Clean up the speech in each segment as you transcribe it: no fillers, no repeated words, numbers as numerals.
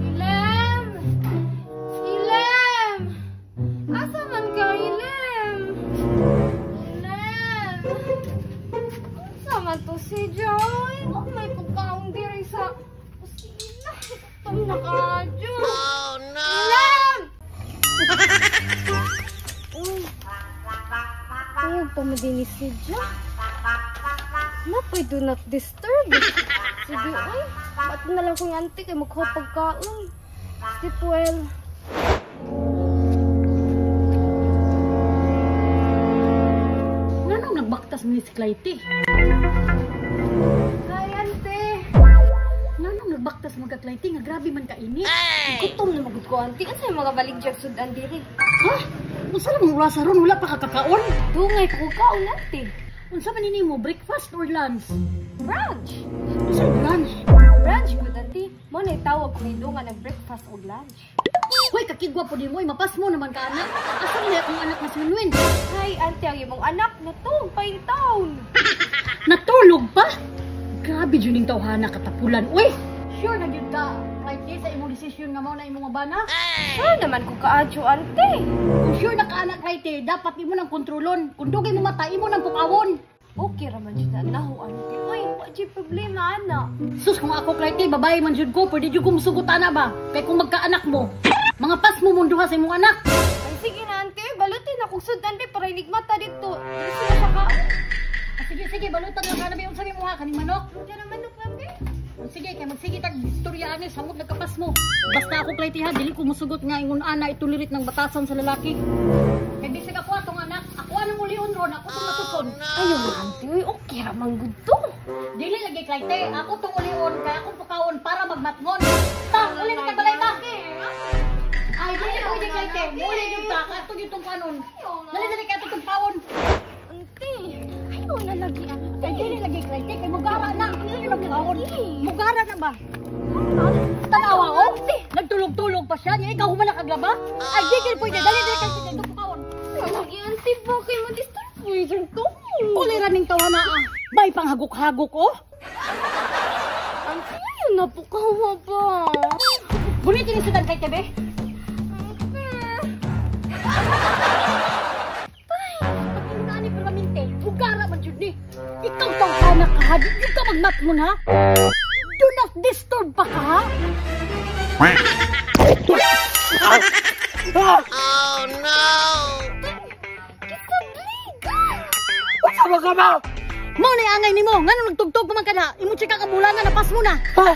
Ilem! Ilem! Asa man ka, Ilem? Ilem! Asa man to si Joy? Huwag may pagkaon diri sa kusina. Gutom na kaadyo. Oh no! Ilem! Uy. Ayaw pa madini si Joy. Napay do not disturb. Sige, uy. Ba't na lang kong auntie kay magkuha pagkaon. Sleep well. Nganong nagbaktas ni si Clytie? Hi, auntie. Nganong nagbaktas mo ka, Clytie? Nga grabe man kainit. Gutom na magud ko, auntie. Asa yung mga baligyag sudan diri? Ha? Unsa lang oras ron? Wala pa kakakaon? Dungay ko kaon, auntie. Unsa man nini mo? Breakfast or lunch? Brunch. Unsa brunch? Brunch gud, auntie. Mo na itawag kung hidungan ng breakfast o lunch. Hoy, kakigwa po di mo. Mapas mo naman ka, anak. Asa man akong anak na si Winwin? Hi, auntie. Ang imong anak natulog pa in town. Natulog pa? Grabe jud ning tawhana katapulan. Uy! Sure na gyud ka, Clytie, sa imong desisyon nga mao na imong mabana? Sure naman ko kaadyo, auntie. Kung sure na ka, anak, Clytie, dapat imo nang kontrolon. Kung dugay mo mata, imo nang pukawon. Okay ra man jud na naho, auntie. Uy, wa jud problema, ana. Sus, kung ako, Clytie, babae man jud ko, pwede jud ko musugot ana ba? Kay kung magkaanak mo, mga pas mo munduha sa imong anak. Ay, sige na, auntie. Balutin akong sudan, be, para inigmata dito. Gusto na siya kaon. Ah, sige, sige, balutan lang ka na, be. Unsa may muha, kaning manok? Diyan na manok lang, be. Sige, kay magsige tag istorya ani samot nagkapas mo. Basta ako, Clytie, ha, dili ko musugot nga ingon ana itulirit ng batasan sa lalaki. Kay bisag ako atong anak, ako anang ulion ron, ako tong matuson. Ayaw na, auntie. Uy, okay ra man gud to. Dili lagi, Clytie, ako tong ulion kay akong pukawon para magmatngon. Ta, uli na tagbalay ta. Ay, dili pwede, Clytie. Muli gyud ta, kay ato gyud tong kanon. Dali dali kay ato tong paon. Auntie, ayaw na lagi, auntie. Kay dili lagi, Clytie, kay mugara na. Dili na pukawon. Mugara na ba? Tanawa ko? Nagtulog-tulog pa siya. Niya, ikaw humala kaglaba? Ay, gigil pwede. Dali, dali, kay sige, pukawon. Lagi, auntie, ba kay ma-disturb mo yung to? Kulira ning tawa na ah. Bay pang hagok-hagok, oh. Auntie, ayaw na pukawa ba? Bunitin ni sudan kay Tebe. Tay, pag-inaan ni permanente, bugara man jud ni. Ikaw tawhana ka, ha? Di ka magmatmon, ha? Do not disturb pa ka, ha? Oh no! Kisabligan! Unsa man ka ba? Mao na angay nimo, ngano nagtugtog pa man ka na? Imo chika ka bulana na pas mo na. Ha?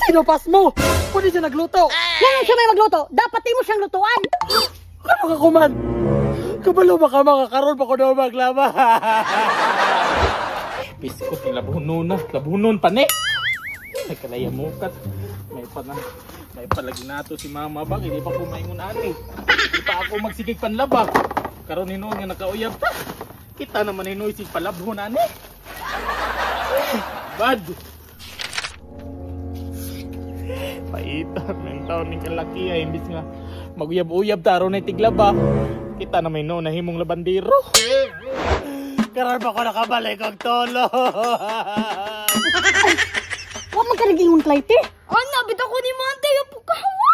Sino pas mo? Pwede siya nagluto. Ngayon siya may magluto, dapat imo siyang lutuan. Kano ka kuman? Kabalo ba ka makakaroon pa ko na maglaba? Biskot ni labunon na, labunon pa ni. Ay kalaya mukat. May pa na, may palagi nato si mama ba hindi pa ko maingon ani. Hindi pa ako magsigig panlaba. Karon hinuon nga nakauyab ta. Kita naman hinuoy sig palabhon ani. Bad. Paita men taon ni kalaki ay imbis nga maguyab-uyab ta aron nay tiglaba. Kita naman hinuon nahimong labandero. Karon pa ko nakabalik og tulog. Wa man ka nag-ingon, Clytie. Ana, bitaw ko ni Mante, yung pukawa.